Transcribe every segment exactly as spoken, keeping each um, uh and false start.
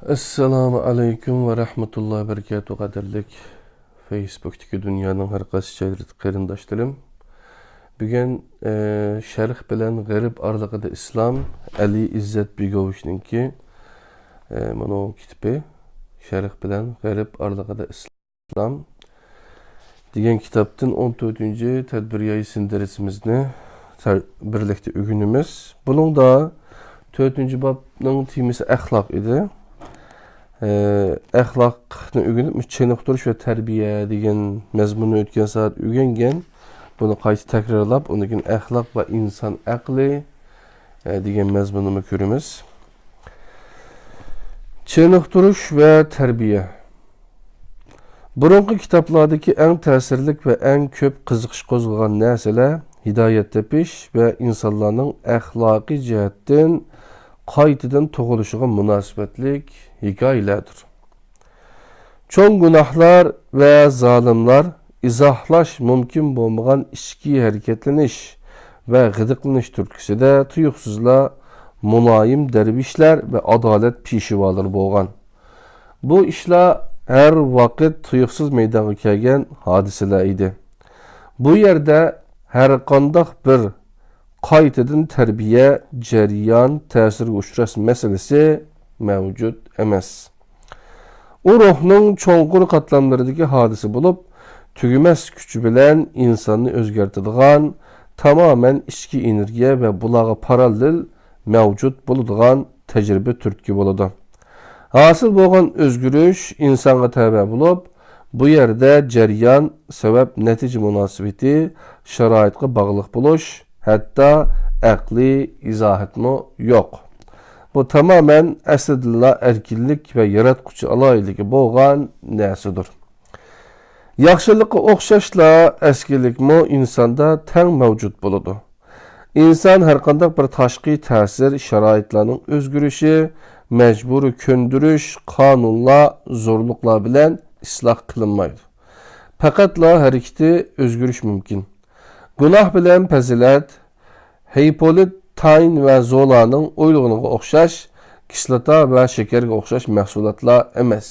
ئەسسالامۇ ئەلەيكۇم ۋە رەھمەتۇللاھى ۋە بەرىكاتۇھ، قەدىرلىك فېيسبۇكتىكى دۇنيانىڭ ھەر قايسى جايلىرىدىكى قېرىنداشلىرىم. بۈگۈن، ئە، شەرق بىلەن غەرب ئارىلىقىدا ئىسلام، ئەلى ئىززەت بېگوۋىچنىڭكى، ئە، مانا كىتابى، شەرق بىلەن غەرب ئارىلىقىدا ئىسلام. ئىسلام دېگەن كىتابتىن ئون تۆتىنچى تەدبىر يايسىن دەرسىمىزنى تەر-، بىرلىكتە ئۆگىنىمىز. بۇنىڭدا تۆتىنچى بابنىڭ تېمىسى ئەخلاق ئىدى. ئە، ئەخلاقنى ئۆگىنىپ، چېنىقتۇرۇش ۋە تەربىيە دېگەن مەزمۇننى ئۆتكەن سائەت ئۆگەنگەن. بۇنى قايتا تەكرارلاپ، ئۇندىن كېيىن ئەخلاق ۋە ئىنسان ئەقلى، ئە، دېگەن مەزمۇننىمۇ كۆرىمىز. چېنىقتۇرۇش ۋە تەربىيە. بۇرۇنقى كىتابلاردىكى ئەڭ تەسىرلىك ۋە ئەڭ كۆپ قىزىقىش قوزغىغان نەرسىلەر ھىدايەت تېپىش ۋە ئىنسانلارنىڭ ئەخلاقىي جەھەتتىن قايتىدىن تۇغۇلۇشىغا مۇناسىۋەتلىك ھېكايىلەردۇر. چوڭ گۇناھلار ۋە زالىملار ئىزاھلاش مۇمكىن بولمىغان ئىچكى ھەرىكەتلىنىش ۋە غىدىقلىنىش تۈرتكىسىدە تۇيۇقسىزلا مۇلايىم دەرۋىشلەر ۋە ئادالەت پېشۋالىرى بولغان. بۇ ئىشلار ھەر ۋاقىت تۇيۇقسىز مەيدانغا كەلگەن ھادىسىلەر ئىدى. بۇ يەردە ھەرقانداق بىر قايتىدىن تەربىيە، جەريان، تەسىرگە ئۇچراش مەسىلىسى مەۋجۇت ئەمەس. ئۇ روھنىڭ چوڭقۇر قاتلاملىرىدىكى ھادىسە بولۇپ، تۈگىمەس كۈچى بىلەن ئىنساننى ئۆزگەرتىدىغان تامامەن ئىچكى ئېنېرگىيە ۋە بۇلارغا پاراللېل مەۋجۇت بولىدىغان تەجرىبە تۈرتكە بولىدۇ. ھاسىل بولغان ئۆزگىرىش ئىنسانغا تەۋە بولۇپ، بۇ يەردە جەريان، سەۋەب، نەتىجە مۇناسىۋىتى، شارائىتقا باغلىق بولۇش، ھەتتا ئەقلىي ئىزاھاتمۇ يوق. بۇ تامامەن ئەسلىدىنلا ئەركىنلىك ۋە ياراتقۇچى ئالاھىدىلىكى بولغان نەرسىدۇر. ياخشىلىققا ئوخشاشلا ئەسكىلىكمۇ ئىنساندا تەڭ مەۋجۇت بولىدۇ. ئىنسان ھەرقانداق بىر تاشقى تەسىر، شارائىتلارنىڭ ئۆزگىرىشى، مەجبۇرىي كۆندۈرۈش، قانۇنلار، زورلۇقلار بىلەن ئىسلاھ قىلىنمايدۇ. پەقەتلا ھەرىكىتى ئۆزگىرىشى مۇمكىن. گۇناھ بىلەن پەزىلەت، ھىپولىت تاين ۋە زولانىڭ ئويلىغىنىغا ئوخشاش، كىسلاتا ۋە شېكەرگە ئوخشاش مەھسۇلاتلار ئەمەس.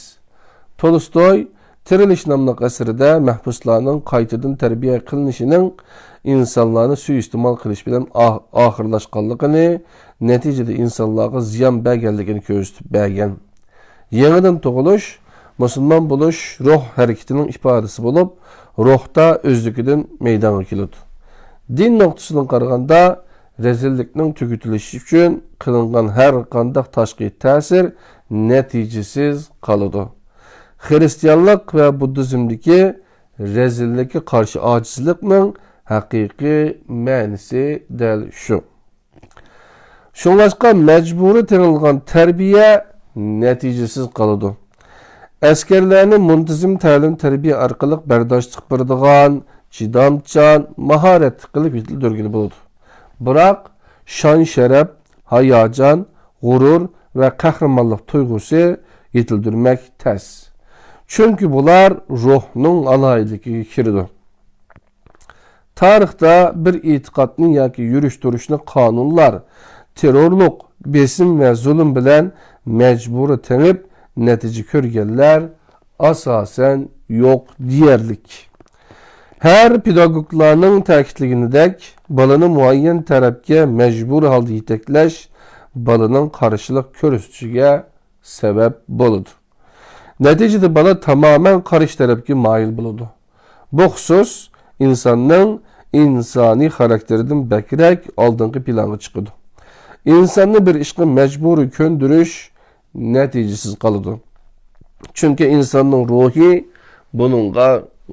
تولستوي تىرىلىش ناملىق ئەسىرىدە مەھبۇسلارنىڭ قايتىدىن تەربىيە قىلىنىشىنىڭ ئىنسانلارنى سۇيىئىستېمال قىلىش بىلەن ئاھ-، ئاخىرلاشقانلىقىنى، نەتىجىدە ئىنسانلارغا زىيان بەرگەنلىكىنى كۆرسىتىپ بەرگەن. يېڭىدىن تۇغۇلۇش، مۇسۇلمان بولۇش روھ ھەرىكىتىنىڭ ئىپادىسى بولۇپ، روھتا ئۆزلۈكىدىن مەيدانغا كېلىدۇ. دىن نۇقتىسىدىن قارىغاندا، رەزىللىكنىڭ تۈگىتىلىشى ئۈچۈن قىلىنغان ھەر قانداق تاشقى تەسىر نەتىجىسىز قالىدۇ. خىرىستىيانلىق ۋە بۇددىزمدىكى رەزىللىككە قارشى ئاجىزلىقنىڭ ھەقىقىي مەنىسى دەل شۇ. شۇڭلاشقا مەجبۇرىي تېڭىلغان تەربىيە نەتىجىسىز قالىدۇ. ئەسكەرلەرنى مۇنتىزىم تەلىم-تەربىيە ئارقىلىق بەرداشلىق بېرىدىغان، چىدامچان، ماھارەتلىك قىلىپ يېتىلدۈرگىلى بولىدۇ. بىراق شان-شەرەپ، ھاياجان، غۇرۇر ۋە قەھرىمانلىق تۇيغۇسى يېتىلدۈرمەك تەس. چۈنكى بۇلار روھنىڭ ئالاھىدىلىكىگە كىرىدۇ. تارىختا بىر ئېتىقادنى ياكى يۈرۈش-تۇرۇشنى قانۇنلار، تېررورلۇق، بېسىم ۋە زۇلۇم بىلەن مەجبۇرىي تېڭىپ نەتىجە كۆرگەنلەر ئاساسەن يوق دېيەرلىك. ھەر پېداگوگلارنىڭ تەكىتلىگىنىدەك، بالىنى مۇئەييەن تەرەپكە مەجبۇرىي ھالدا يېتەكلەش بالىنىڭ قارشىلىق كۆرسىتىشىگە سەۋەب بولىدۇ. نەتىجىدە بالا تامامەن قارشى تەرەپكە مايىل بولىدۇ. بۇ خۇسۇس ئىنساننىڭ ئىنسانىي خاراكتېرىدىن بەكرەك ئالدىنقى پىلانغا چىقىدۇ. ئىنساننى بىر ئىشقا مەجبۇرىي كۆندۈرۈش نەتىجىسىز قالىدۇ. چۈنكى ئىنساننىڭ روھى بۇنىڭغا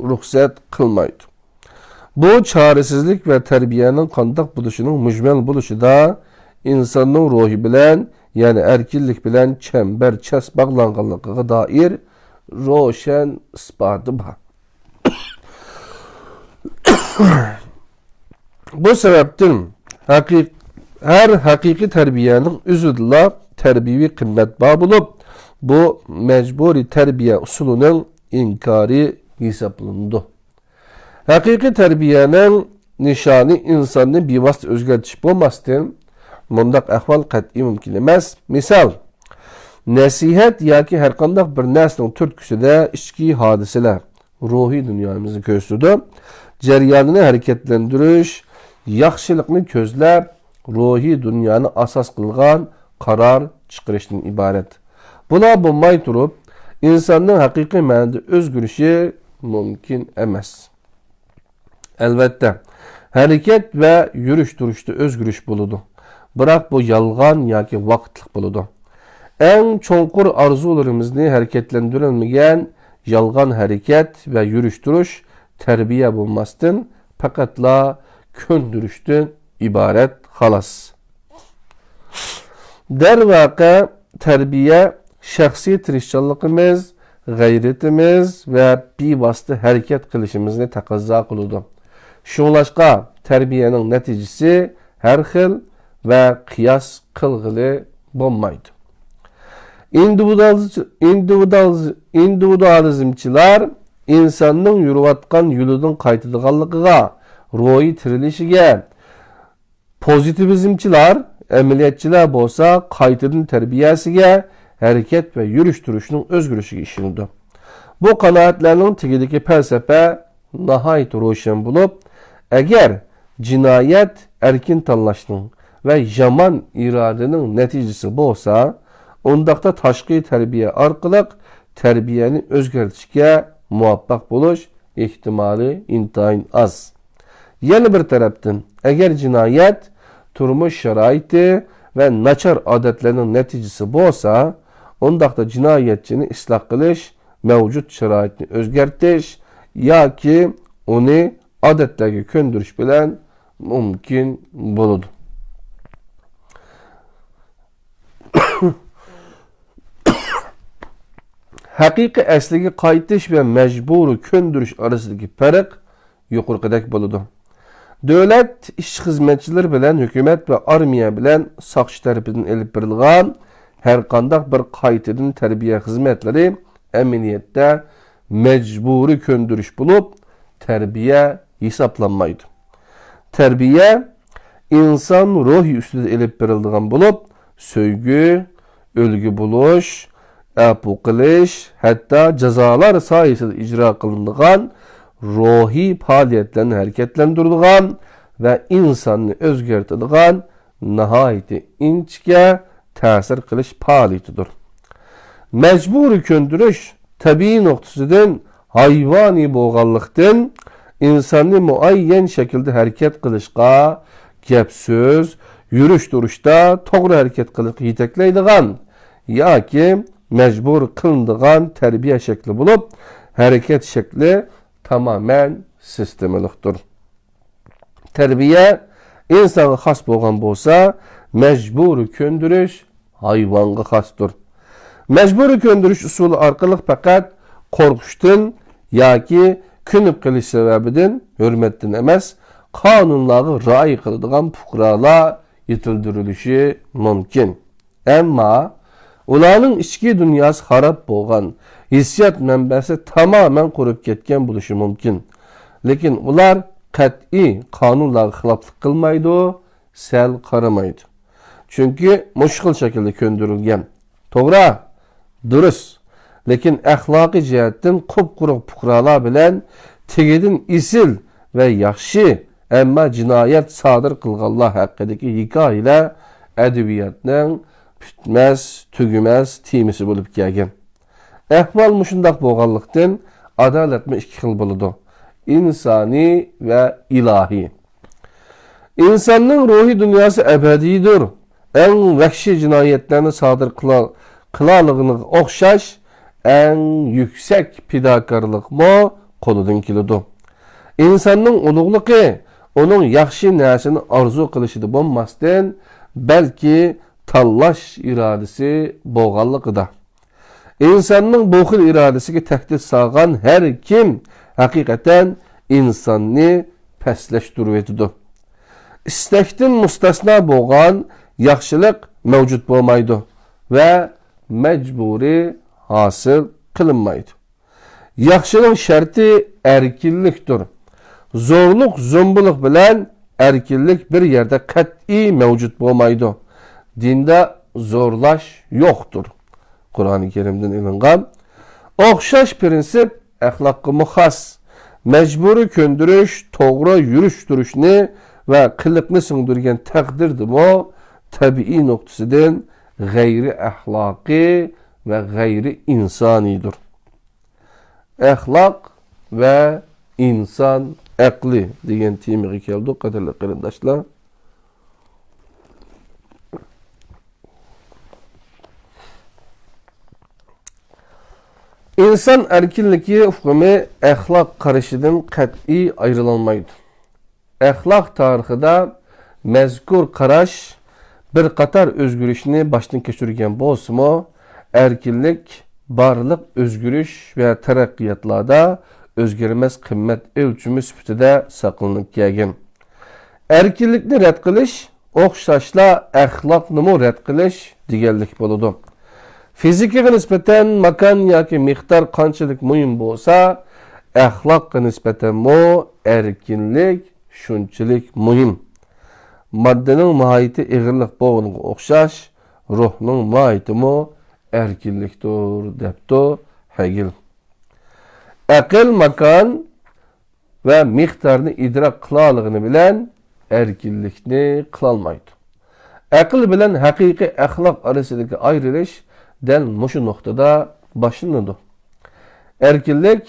رۇخسەت قىلمايدۇ. بۇ چارىسىزلىك ۋە تەربىيەنىڭ قانداق بولۇشىنىڭ مۈجمەل بولۇشىدا ئىنساننىڭ روھى بىلەن، يەنى ئەركىنلىك بىلەن چەمبەرچاس باغلانغانلىقىغا دائىر روشەن ئىسپاتى بار. بۇ سەۋەبتىن ھەقىق-، ھەر ھەقىقىي تەربىيەنىڭ ئۆزىدىلا تەربىيەۋى قىممەت بار بولۇپ، بۇ مەجبۇرىي تەربىيە ئۇسۇلىنىڭ ئىنكارى ھېسابلىنىدۇ. ھەقىقىي تەربىيەنىڭ نىشانى ئىنساننى بىۋاسىتە ئۆزگەرتىش بولماستىن، مۇنداق ئەھۋال قەتئىي مۇمكىن ئەمەس. مىسال، نەسىھەت ياكى ھەرقانداق بىر نەرسىنىڭ تۈرتكىسىدە ئىچكى ھادىسىلەر روھىي دۇنيامىزنى كۆرسىتىدۇ. جەريانىنى ھەرىكەتلەندۈرۈش، ياخشىلىقنى كۆزلەپ، روھىي دۇنيانى ئاساس قىلغان قارار چىقىرىشتىن ئىبارەت. بۇلار بولماي تۇرۇپ، ئىنساننىڭ ھەقىقىي مەنىدە ئۆزگىرىشى مۇمكىن ئەمەس. ئەلۋەتتە، ھەرىكەت ۋە يۈرۈش-تۇرۇشتا ئۆزگىرىش بولىدۇ. بىراق بۇ يالغان ياكى ۋاقىتلىق بولىدۇ. ئەڭ چوڭقۇر ئارزۇلىرىمىزنى ھەرىكەتلەندۈرەلمىگەن يالغان ھەرىكەت ۋە يۈرۈش-تۇرۇش تەربىيە بولماستىن، پەقەتلا كۆندۈرۈشتىن ئىبارەت، خالاس. دەرۋەقە، تەربىيە شەخسىي تىرىشچانلىقىمىز، غەيرىتىمىز ۋە بىۋاسىتە ھەرىكەت قىلىشىمىزنى تەقەززا قىلىدۇ. شۇڭلاشقا، تەربىيەنىڭ نەتىجىسى ھەر خىل ۋە قىياس قىلغىلى بولمايدۇ. ئىندىۋىدۇئالىز-، ئىندىۋىدۇئالىز-، ئىندىۋىدۇئالىزمچىلار ئىنساننىڭ يۈرۈۋاتقان يولىدىن قايتىدىغانلىقىغا، روھىي تىرىلىشىگە، پوزىتىۋىزمچىلار، ئەمەلىيەتچىلەر بولسا قايتىدىن تەربىيەسىگە، ھەرىكەت ۋە يۈرۈش-تۇرۇشنىڭ ئۆزگىرىشىگە ئىشىنىدۇ. بۇ قانائەتلەرنىڭ تېگىدىكى پەلسەپە ناھايىتى روشەن بولۇپ، ئەگەر جىنايەت ئەركىن تاللاشنىڭ ۋە يامان ئىرادىنىڭ نەتىجىسى بولسا، ئۇنداقتا تاشقى تەربىيە ئارقىلىق تەربىيەنى ئۆزگەرتىشكە مۇۋەپپەق بولۇش ئېھتىمالى ئىنتايىن ئاز. يەنە بىر تەرەپتىن، ئەگەر جىنايەت تۇرمۇش شارائىتى ۋە ناچار ئادەتلەرنىڭ نەتىجىسى بولسا، ئۇنداقتا جىنايەتچىنى ئىسلاھ قىلىش، مەۋجۇت شارائىتنى ئۆزگەرتىش ياكى ئۇنى ئادەتلەرگە كۆندۈرۈش بىلەن مۇمكىن بولىدۇ. ھەقىقىي ئەسلىگە قايتىش ۋە مەجبۇرىي كۆندۈرۈش ئارىسىدىكى پەرق يۇقىرىقىدەك بولىدۇ. دۆلەت ئىشچى خىزمەتچىلىرى بىلەن ھۆكۈمەت ۋە ئارمىيە بىلەن ساقچى تەرىپىدىن ئېلىپ بېرىلغان ھەرقانداق بىر قايتىدىن تەربىيە خىزمەتلىرى ئەمەلىيەتتە مەجبۇرىي كۆندۈرۈش بولۇپ، تەربىيە ھېسابلانمايدۇ. تەربىيە ئىنسان روھى ئۈستىدە ئېلىپ بېرىلىدىغان بولۇپ، سۆيگۈ، ئۈلگە بولۇش، ئەپۇ قىلىش، ھەتتا جازالار سايىسىدا ئىجرا قىلىنىدىغان روھىي پائالىيەتلەرنى ھەرىكەتلەندۈرىدىغان ۋە ئىنساننى ئۆزگەرتىدىغان ناھايىتى ئىنچىكە تەسىر قىلىش پائالىيىتىدۇر. مەجبۇرىي كۆندۈرۈش تەبىئىي نۇقتىسىدىن ھايۋانىي بولغانلىقتىن، ئىنساننى مۇئەييەن شەكىلدە ھەرىكەت قىلىشقا، گەپ-سۆز، يۈرۈش-تۇرۇشتا توغرا ھەرىكەت قىلىشقا يېتەكلەيدىغان ياكى مەجبۇر قىلىنىدىغان تەربىيە شەكلى بولۇپ، ھەرىكەت شەكلى تامامەن سىستېمىلىقتۇر. تەربىيە ئىنسانغا خاس بولغان بولسا، مەجبۇرىي كۆندۈرۈش ھايۋانغا خاستۇر. مەجبۇرىي كۆندۈرۈش ئۇسۇلى ئارقىلىق پەقەت قورقۇشتىن ياكى كۆنۈپ قېلىش سەۋەبىدىن، ھۆرمەتتىن ئەمەس، قانۇنلارغا رىئايە قىلىدىغان پۇقرالار يېتىلدۈرۈلۈشى مۇمكىن. ئەمما ئۇلارنىڭ ئىچكى دۇنياسى خاراب بولغان، ھېسسىيات مەنبەسى تامامەن قۇرۇپ كەتكەن بولۇشى مۇمكىن. لېكىن ئۇلار قەتئىي قانۇنلارغا خىلاپلىق قىلمايدۇ، سەل قارىمايدۇ. چۈنكى مۇشۇ خىل شەكىلدە كۆندۈرۈلگەن. توغرا، دۇرۇس. لېكىن ئەخلاقىي جەھەتتىن قۇپقۇرۇق پۇقرالار بىلەن تېگىدىن ئېسىل ۋە ياخشى، ئەمما جىنايەت سادىر قىلغانلار ھەققىدىكى ھېكايىلەر ئەدەبىياتنىڭ پۈتمەس، تۈگىمەس تېمىسى بولۇپ كەلگەن. ئەھۋال مۇشۇنداق بولغانلىقتىن، ئادالەتمۇ ئىككى خىل بولىدۇ، ئىنسانىي ۋە ئىلاھىي. ئىنساننىڭ روھىي دۇنياسى ئەبەدىيدۇر. ئەڭ ۋەھشىي جىنايەتلەرنى سادىر قىلا-، قىلالىغىنىغا ئوخشاش، ئەڭ يۈكسەك پىداكارلىقمۇ قولىدىن كېلىدۇ. ئىنساننىڭ ئۇلۇغلۇقى ئۇنىڭ ياخشى نەرسىنى ئارزۇ قىلىشىدا بولماستىن، بەلكى تاللاش ئىرادىسى بولغانلىقىدا. ئىنساننىڭ بۇ خىل ئىرادىسىگە تەھدىت سالغان ھەر كىم ھەقىقەتەن ئىنساننى پەسلەشتۈرۈۋېتىدۇ. ئىستەكتىن مۇستەسنا بولغان ياخشىلىق مەۋجۇت بولمايدۇ ۋە مەجبۇرىي ھاسىل قىلىنمايدۇ. ياخشىنىڭ شەرتى ئەركىنلىكتۇر. زورلۇق، زومبىلىق بىلەن ئەركىنلىك بىر يەردە قەتئىي مەۋجۇت بولمايدۇ. دىندا زورلاش يوقتۇر. قۇرئانى كەرىمدىن ئېلىنغان. ئوخشاش پىرىنسىپ ئەخلاققىمۇ خاس. مەجبۇرىي كۆندۈرۈش، توغرا يۈرۈش-تۇرۇشنى ۋە قىلىقنى سىڭدۈرگەن تەقدىردىمۇ تەبىئىي نۇقتىسىدىن غەيرىي ئەخلاقىي ۋە غەيرىي ئىنسانىيدۇر. ئەخلاق ۋە ئىنسان ئەقلى دېگەن تېمىغا كەلدۇق، قەدىرلىك قېرىنداشلار. ئىنسان ئەركىنلىكى ئۇقۇمى ئەخلاق قارىشىدىن قەتئىي ئايرىلالمايدۇ. ئەخلاق تارىخىدا مەزكۇر قاراش بىر قاتار ئۆزگىرىشنى باشتىن كەچۈرگەن بولسىمۇ، ئەركىنلىك بارلىق ئۆزگىرىش ۋە تەرەققىياتلاردا ئۆزگەرمەس قىممەت ئۆلچىمى سۈپىتىدە ساقلىنىپ كەلگەن. ئەركىنلىكنى رەت قىلىش ئوخشاشلا ئەخلاقنىمۇ رەت قىلىش دېگەنلىك بولىدۇ. فىزىكىغا نىسبەتەن ماكان ياكى مىقدار قانچىلىك مۇھىم بولسا، ئەخلاققا نىسبەتەنمۇ ئەركىنلىك شۇنچىلىك مۇھىم. ماددىنىڭ ماھىيىتى ئېغىرلىق بولغىنىغا ئوخشاش، روھنىڭ ماھىيىتىمۇ ئەركىنلىكتۇر، دەپتۇ ھېگېل. ئەقىل ماكان ۋە مىقدارنى ئىدراك قىلالىغىنى بىلەن ئەركىنلىكنى قىلالمايدۇ. ئەقىل بىلەن ھەقىقىي ئەخلاق ئارىسىدىكى ئايرىلىش دەل مۇشۇ نۇقتىدا باشلىنىدۇ. ئەركىنلىك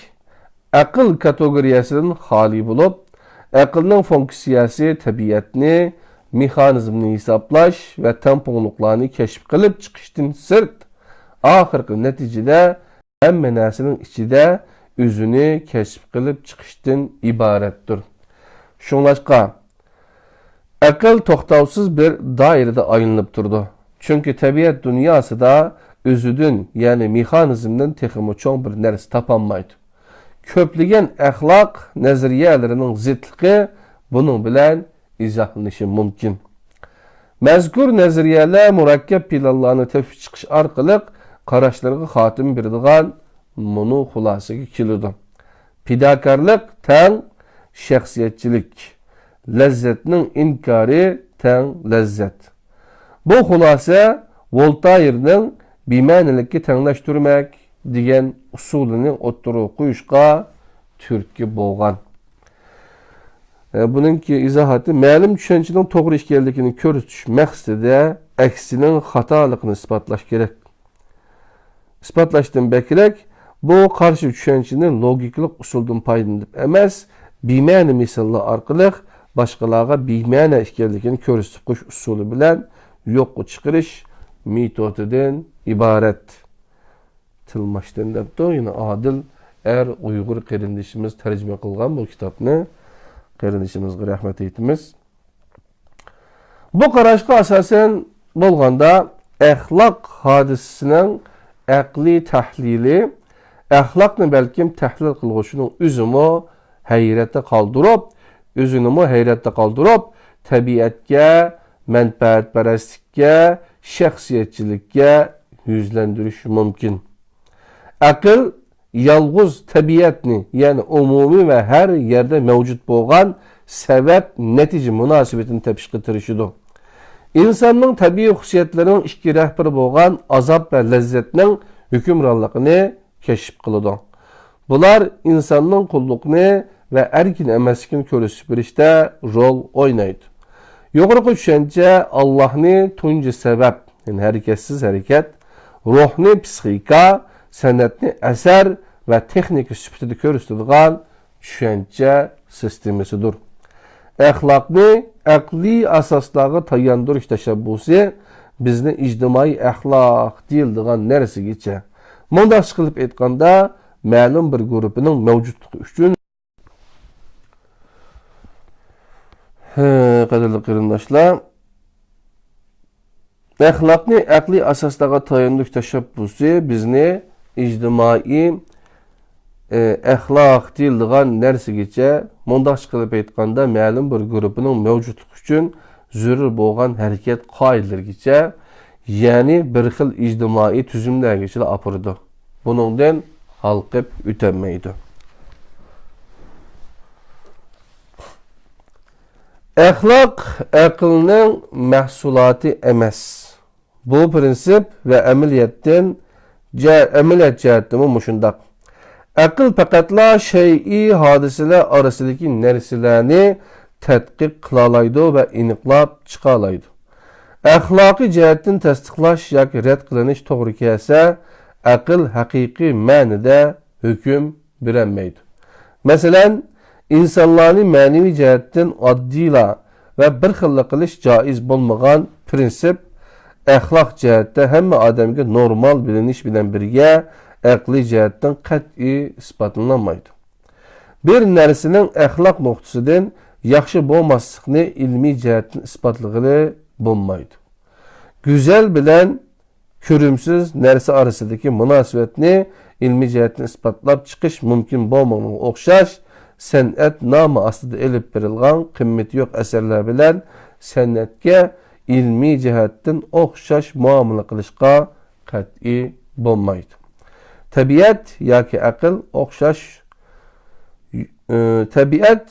ئەقىل كاتېگورىيەسىدىن خالىي بولۇپ، ئەقىلنىڭ فۇنكسىيەسى تەبىئەتنى، مېخانىزمنى ھېسابلاش ۋە تەڭپۇڭلۇقلارنى كەشىپ قىلىپ چىقىشتىن سىرت، ئاخىرقى نەتىجىدە ھەممە نەرسىنىڭ ئىچىدە ئۆزىنى كەشىپ قىلىپ چىقىشتىن ئىبارەتتۇر. شۇڭلاشقا، ئەقىل توختاۋسىز بىر دائىرىدە ئايلىنىپ تۇرىدۇ. چۈنكى تەبىئەت دۇنياسىدا ئۆزىدىن، يەنى مېخانىزمدىن تېخىمۇ چوڭ بىر نەرسە تاپالمايدۇ. كۆپلىگەن ئەخلاق نەزەرىيەلىرىنىڭ زىتلىقى بۇنىڭ بىلەن ئىزاھلىنىشى مۇمكىن. مەزكۇر نەزەرىيەلەر مۇرەككەپ پىلانلارنى تېپىپ چىقىش ئارقىلىق قاراشلىرىغا خاتىمە بېرىدىغان مۇنۇ خۇلاسىگە كېلىدۇ. پىداكارلىق تەڭ شەخسىيەتچىلىك، لەززەتنىڭ ئىنكارى تەڭ لەززەت. بۇ خۇلاسە ۋولتايرنىڭ بىمەنىلىككە تەڭلەشتۈرمەك دېگەن ئۇسۇلىنى ئوتتۇرىغا قويۇشقا تۈرتكە بولغان. ئە، بۇنىڭكى ئىزاھاتى مەلۇم چۈشەنچىنىڭ توغرا ئىكەنلىكىنى كۆرسىتىش مەقسىتىدە ئەكسىنىڭ خاتالىقىنى ئىسپاتلاش كېرەك. ئىسپاتلاشتىن بەكرەك، بۇ قارشى چۈشەنچىنى لوگىكىلىق ئۇسۇلدىن پايدىلىنىپ ئەمەس، بىمەنە مىساللار ئارقىلىق باشقىلارغا بىمەنە ئىكەنلىكىنى كۆرسىتىپ قويۇش ئۇسۇلى بىلەن يوققا چىقىرىش مېتودىدىن ئىبارەت. تىلماشتىن دەپتۇ. يەنە ئادىل ئەر ئۇيغۇر قېرىندىشىمىز تەرجىمە قىلغان بۇ كىتابنى. قېرىندىشىمىزغا رەھمەت ئېيتىمىز. بۇ قاراشقا ئاساسەن بولغاندا، ئەخلاق ھادىسىسىنىڭ ئەقلىي تەھلىلى ئەخلاقنى بەلكىم تەھلىل قىلغۇچىنىڭ ئۆزىمۇ ھەيرەتتە قالدۇرۇپ، ئۆزىنىمۇ ھەيرەتتە قالدۇرۇپ، تەبىئەتكە، مەنپەئەتپەرەسلىككە، شەخسىيەتچىلىككە يۈزلەندۈرۈشى مۇمكىن. ئەقىل يالغۇز تەبىئەتنى، يەنى ئومۇمىي ۋە ھەر يەردە مەۋجۇت بولغان سەۋەب-نەتىجە مۇناسىۋىتىنى تېپىشقا تىرىشىدۇ. ئىنساننىڭ تەبىئىي خۇسۇسىيەتلىرىنىڭ ئىككى رەھبىرى بولغان ئازاب ۋە لەززەتنىڭ ھۆكۈمرانلىقىنى كەشىپ قىلىدۇ. بۇلار ئىنساننىڭ قۇللۇقنى ۋە ئەركىن ئەمەسلىكىنى كۆرسىتىپ بېرىشتە رول ئوينايدۇ. يۇقىرىقى چۈشەنچە ئاللاھنى تۇنجى سەۋەب، يەنى ھەرىكەتسىز ھەرىكەت، روھنى پىسخىكا، سەنئەتنى ئەسەر ۋە تېخنىكا سۈپىتىدە كۆرسىتىدىغان چۈشەنچە سىستېمىسىدۇر. ئەخلاقنى ئەقلىي ئاساسلارغا تاياندۇرۇش تەشەببۇسى بىزنى ئىجتىمائىي ئەخلاق دېيىلىدىغان نەرسىگىچە، مۇنداقچە قىلىپ ئېيتقاندا، مەلۇم بىر گۇرۇپپىنىڭ مەۋجۇتلۇقى ئۈچۈن، ھە، قەدىرلىك قېرىنداشلار، ئەخلاقنى ئەقلىي ئاساسلارغا تاياندۇرۇش تەشەببۇسى بىزنى ئىجتىمائىي، ئە، ئەخلاق دېيىلىدىغان نەرسىگىچە، مۇنداقچە قىلىپ ئېيتقاندا، مەلۇم بىر گۇرۇپپىنىڭ مەۋجۇتلۇقى ئۈچۈن زۆرۈر بولغان ھەرىكەت قائىدىلىرىگىچە، يەنى بىر خىل ئىجتىمائىي تۈزۈملەرگىچىلا ئاپىرىدۇ. بۇنىڭدىن ھالقىپ ئۆتەلمەيدۇ. ئەخلاق ئەقىلنىڭ مەھسۇلاتى ئەمەس. بۇ پىرىنسىپ ۋە ئەمەلىيەتتىن جە-، ئەمەلىيەت جەھەتتىمۇ مۇشۇنداق. ئەقىل پەقەتلا شەيئى ھادىسىلەر ئارىسىدىكى نەرسىلەرنى تەتقىق قىلالايدۇ ۋە ئېنىقلاپ چىقالايدۇ. ئەخلاقىي جەھەتتىن تەستىقلاش ياكى رەت قىلىنىش توغرا كەلسە، ئەقىل ھەقىقىي مەنىدە ھۆكۈم بېرەلمەيدۇ. مەسىلەن، ئىنسانلارنى مەنىۋى جەھەتتىن ئاددىيلا ۋە بىر خىللا قىلىش جائىز بولمىغان پىرىنسىپ، ئەخلاق جەھەتتە ھەممە ئادەمگە نورمال بىلىنىش بىلەن بىرگە، ئەقلىي جەھەتتىن قەتئىي ئىسپاتلىنالمايدۇ. بىر نەرسىنىڭ ئەخلاق نۇقتىسىدىن ياخشى بولماسلىقنى ئىلمىي جەھەتتىن ئىسپاتلىغىلى بولمايدۇ. گۈزەل بىلەن كۆرۈمسىز نەرسە ئارىسىدىكى مۇناسىۋەتنى ئىلمىي جەھەتتىن ئىسپاتلاپ چىقىش مۇمكىن بولمىغىنىغا ئوخشاش، سەنئەت نامى ئاستىدا ئېلىپ بېرىلغان قىممىتى يوق ئەسەرلەر بىلەن سەنئەتكە ئىلمىي جەھەتتىن ئوخشاش مۇئامىلە قىلىشقا قەتئىي بولمايدۇ. تەبىئەت ياكى ئەقىل ئوخشاش، ئى، تەبىئەت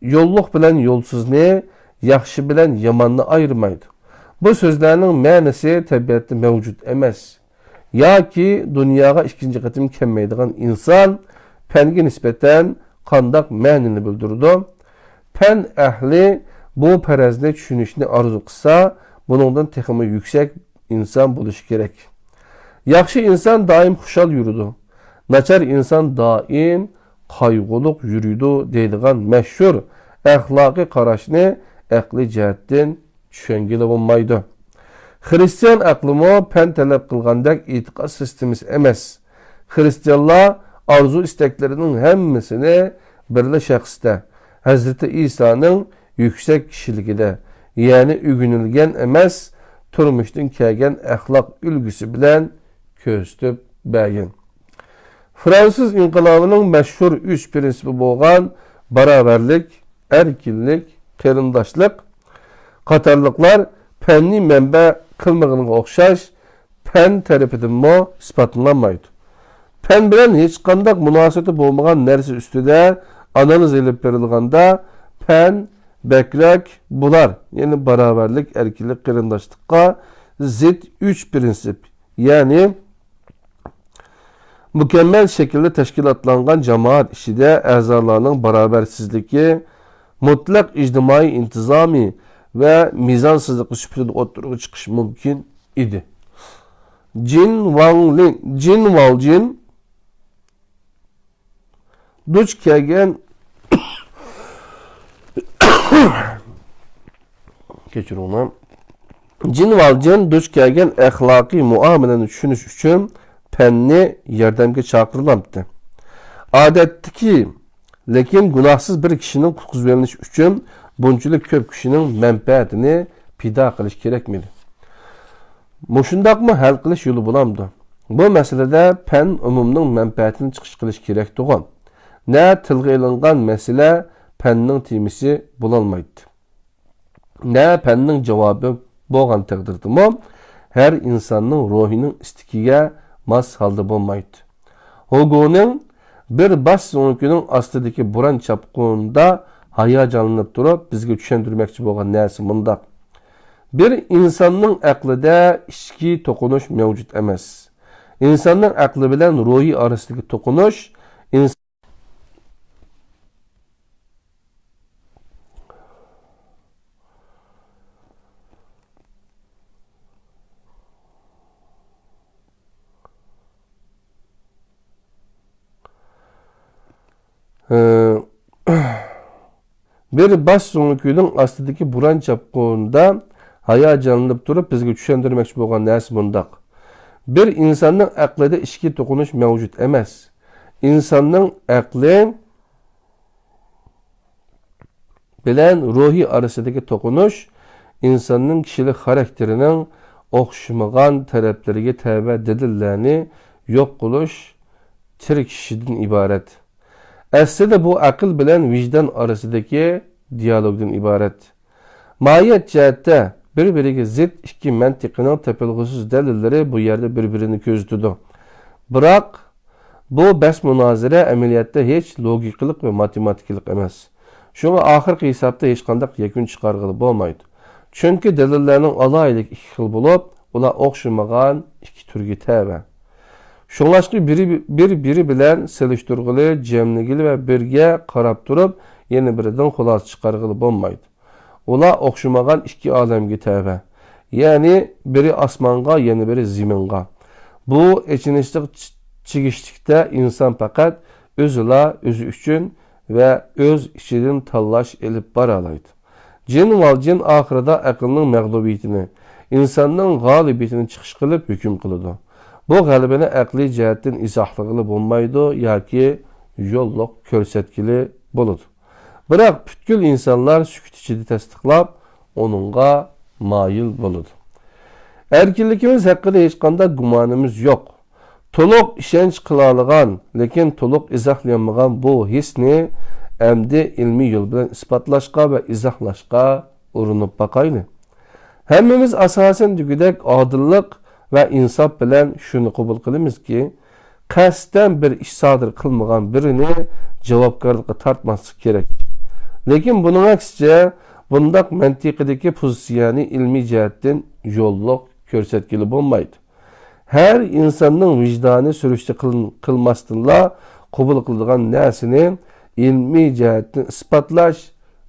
يوللۇق بىلەن يولسىزنى، ياخشى بىلەن ياماننى ئايرىمايدۇ. بۇ سۆزلەرنىڭ مەنىسى تەبىئەتتە مەۋجۇت ئەمەس ياكى دۇنياغا ئىككىنچى قېتىم كەلمەيدىغان ئىنسان پەنگە نىسبەتەن قانداق مەنىنى بىلدۈرىدۇ؟ پەن ئەھلى بۇ پەرەزنى چۈشىنىشنى ئارزۇ قىلسا، بۇنىڭدىن تېخىمۇ يۈكسەك ئىنسان بولۇشى كېرەك. ياخشى ئىنسان دائىم خۇشال يۈرىدۇ، ناچار ئىنسان دائىم قايغۇلۇق يۈرىدۇ دەيدىغان مەشھۇر ئەخلاقىي قاراشنى ئەقلىي جەھەتتىن چۈشەنگىلى بولمايدۇ. خىرىستىيان ئەقلىمۇ پەن تەلەپ قىلغاندەك ئېتىقاد سىستېمىسى ئەمەس. خىرىستىيانلار ئارزۇ-ئىستەكلىرىنىڭ ھەممىسىنى بىرلا شەخستە، ھەزرىتى ئىسانىڭ يۈكسەك كىشىلىكىدە، يەنى ئۆگىنىلگەن ئەمەس، تۇرمۇشتىن كەلگەن ئەخلاق ئۈلگىسى بىلەن كۆرسىتىپ بەرگەن. فرانسىز ئىنقىلابىنىڭ مەشھۇر ئۈچ پىرىنسىپى بولغان باراۋەرلىك، ئەركىنلىك، قېرىنداشلىق قاتارلىقلار پەننى مەنبە قىلمىغىنىغا ئوخشاش، پەن تەرىپىدىنمۇ ئىسپاتلىنالمايدۇ. پەن بىلەن ھېچقانداق مۇناسىۋىتى بولمىغان نەرسە ئۈستىدە ئانالىز ئېلىپ بېرىلغاندا، پەن بەكرەك بۇلار، يەنى باراۋەرلىك، ئەركىنلىك، قېرىنداشلىققا زىت ئۈچ پىرىنسىپ، يەنى مۇكەممەل شەكىلدە تەشكىلاتلانغان جامائەت ئىچىدە ئەزالارنىڭ باراۋەرسىزلىكى، مۇتلەق ئىجتىمائىي ئىنتىزامى ۋە مىزانسىزلىقى سۈپىتىدە ئوتتۇرىغا چىقىشى مۇمكىن ئىدى. جىن ۋاڭلىن، جىن ۋالجىن دۇچ كەلگەن، كەچۈرۈڭلار. جىن ۋالجىن دۇچ كەلگەن ئەخلاقىي مۇئامىلىنى چۈشىنىش ئۈچۈن پەننى ياردەمگە چاقىرىلامتى؟ ئادەتتىكى، لېكىن گۇناھسىز بىر كىشىنىڭ قۇتقۇزۇۋېلىنىشى ئۈچۈن بۇنچىلىك كۆپ كىشىنىڭ مەنپەئەتىنى پىدا قىلىش كېرەكمىدى؟ مۇشۇنداقمۇ ھەل قىلىش يولى بولامدۇ؟ بۇ مەسىلىدە پەن ئومۇمنىڭ مەنپەئەتىنى چىقىش قىلىش كېرەكتىغۇ؟ نە تىلغا ئېلىنغان مەسىلە پەننىڭ تېمىسى بولالمايتتى. نە پەننىڭ جاۋابى بولغان تەقدىردىمۇ، ھەر ئىنساننىڭ روھىنىڭ ئىستىكىگە ماس ھالدا بولمايتتى. ھوگونىڭ بىر باش سۆڭىكىنىڭ ئاستىدىكى بوران چاپقۇنىدا ھاياجانلىنىپ تۇرۇپ بىزگە چۈشەندۈرمەكچى بولغان نەرسە مۇنداق. بىر ئىنساننىڭ ئەقلىدە ئىچكى توقۇنۇش مەۋجۇت ئەمەس. ئىنساننىڭ ئەقلى بىلەن روھى ئارىسىدىكى توقۇنۇش ئىنس-، ئى، بىر باش سۆڭىكىنىڭ ئاستىدىكى بوران چاپقۇنىدا ھاياجانلىنىپ تۇرۇپ بىزگە چۈشەندۈرمەكچى بولغان نەرسە مۇنداق. بىر ئىنساننىڭ ئەقلىدە ئىچكى توقۇنۇش مەۋجۇت ئەمەس. ئىنساننىڭ ئەقلى بىلەن روھى ئارىسىدىكى توقۇنۇش ئىنساننىڭ كىشىلىك خاراكتېرىنىڭ ئوخشىمىغان تەرەپلىرىگە تەۋە دەلىللەرنى يوق قىلىش تىركىشىدىن ئىبارەت. ئەسلىدە بۇ ئەقىل بىلەن ۋىجدان ئارىسىدىكى دىيالوگدىن ئىبارەت. ماھىيەت جەھەتتە بىر-بىرىگە زىت ئىككى مەنتىقىنىڭ تېپىلغۇسىز دەلىللىرى بۇ يەردە بىر-بىرىنى كۆزىتىدۇ. بىراق، بۇ بەس-مۇنازىرە ئەمەلىيەتتە ھېچ لوگىكىلىق ۋە ماتېماتىكىلىق ئەمەس. شۇڭا ئاخىرقى ھېسابتا ھېچقانداق يەكۈن چىقارغىلى بولمايدۇ. چۈنكى دەلىللەرنىڭ ئالاھىدىلىكى ئىككى خىل بولۇپ، ئۇلار ئوخشىمىغان ئىككى تۈرگە تەۋە. شۇڭلاشقا بىرى، بىر-بىرى بىلەن سېلىشتۇرغىلى، جەملىگىلى ۋە بىرگە قاراپ تۇرۇپ، يەنە بىرىدىن خۇلاسە چىقارغىلى بولمايدۇ. ئۇلار ئوخشىمىغان ئىككى ئالەمگە تەۋە. يەنى بىرى ئاسمانغا، يەنە بىرى زېمىنغا. بۇ ئېچىنىشلىق چ-، چىگىشلىكتە ئىنسان پەقەت ئۆزىلا ئۆزى ئۈچۈن ۋە ئۆز ئىچىدىن تاللاش ئېلىپ بارالايدۇ. جىن ۋە جىن ئاخىرىدا ئەقىلنىڭ مەغلۇبىيىتىنى، ئىنساننىڭ غالىبىيىتىنى چىقىش قىلىپ ھۆكۈم قىلىدۇ. بۇ غەلىبىنى ئەقلىي جەھەتتىن ئىزاھلىغىلى بولمايدۇ ياكى يوللۇق كۆرسەتكىلى بولىدۇ. بىراق پۈتكۈل ئىنسانلار سۈكۈت ئىچىدە تەستىقلاپ، ئۇنىڭغا مايىل بولىدۇ. ئەركىنلىكىمىز ھەققىدە ھېچقانداق گۇمانىمىز يوق. تولۇق ئىشەنچ قىلالىغان، لېكىن تولۇق ئىزاھلىيالمىغان بۇ ھېسنى ئەمدى ئىلمىي يول بىلەن ئىسپاتلاشقا ۋە ئىزاھلاشقا ئۇرۇنۇپ باقايلى. ھەممىمىز ئاساسەن دېگۈدەك ئادىللىق ۋە ئىنساپ بىلەن شۇنى قوبۇل قىلىمىزكى، قەستەن بىر ئىش سادىر قىلمىغان بىرىنى جاۋابكارلىققا تارتماسلىق كېرەك. لېكىن بۇنىڭ ئەكسىچە، بۇنداق مەنتىقىدىكى پوزىتسىيەنى ئىلمىي جەھەتتىن يوللۇق كۆرسەتكىلى بولمايدۇ. ھەر ئىنساننىڭ ۋىجدانى سۈرۈشتە قىل-، قىلماستىنلا قوبۇل قىلىدىغان نەرسىنى ئىلمىي جەھەتتىن ئىسپاتلاش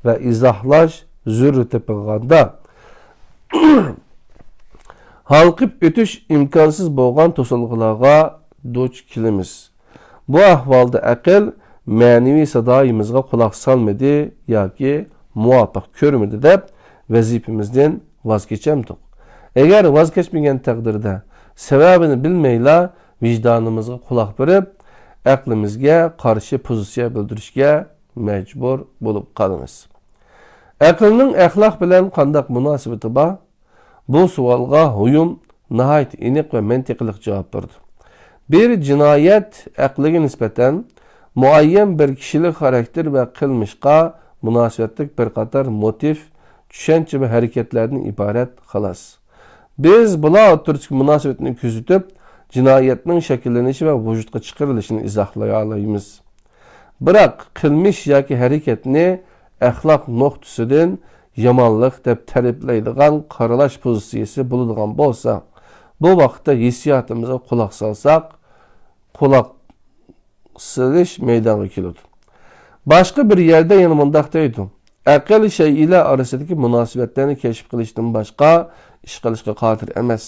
ۋە ئىزاھلاش زۆرۈر تېپىلغاندا، ھالقىپ ئۆتۈش ئىمكانسىز بولغان توسالغۇلارغا دۇچ كېلىمىز. بۇ ئەھۋالدا ئەقىل مەنىۋى سادايىمىزغا قۇلاق سالمىدى ياكى مۇۋاپىق كۆرمىدى دەپ ۋەزىپىمىزدىن ۋاز كېچەمدۇق؟ ئەگەر ۋاز كەچمىگەن تەقدىردە، سەۋەبىنى بىلمەيلا ۋىجدانىمىزغا قۇلاق بېرىپ، ئەقلىمىزگە قارشى پوزىتسىيە بىلدۈرۈشكە مەجبۇر بولۇپ قالىمىز. ئەقىلنىڭ ئەخلاق بىلەن قانداق مۇناسىۋىتى بار؟ بۇ سوئالغا ھويۇم ناھايىتى ئېنىق ۋە مەنتىقىلىق جاۋاب بېرىدۇ. بىر جىنايەت ئەقىلگە نىسبەتەن مۇئەييەن بىر كىشىلىك خاراكتېر ۋە قىلمىشقا مۇناسىۋەتلىك بىر قاتار موتىف، چۈشەنچە ۋە ھەرىكەتلەردىن ئىبارەت، خالاس. بىز بۇلار ئوتتۇرىسىدىكى مۇناسىۋەتنى كۆزىتىپ، جىنايەتنىڭ شەكىللىنىشى ۋە ۋۇجۇدقا چىقىرىلىشىنى ئىزاھلىيالايمىز. بىراق، قىلمىش ياكى ھەرىكەتنى ئەخلاق نۇقتىسىدىن يامانلىق دەپ تەرىپلەيدىغان قارىلاش پوزىتسىيىسى بولىدىغان بولسا، بۇ ۋاقىتتا ھېسسىياتىمىزغا قۇلاق سالساق، قۇلاق سېلىش مەيدانغا كېلىدۇ. باشقا بىر يەردە يەنە مۇنداق دەيدۇ: «ئەقىل شەيئىلەر ئارىسىدىكى مۇناسىۋەتلەرنى كەشىپ قىلىشتىن باشقا ئىش قىلىشقا قادىر ئەمەس.»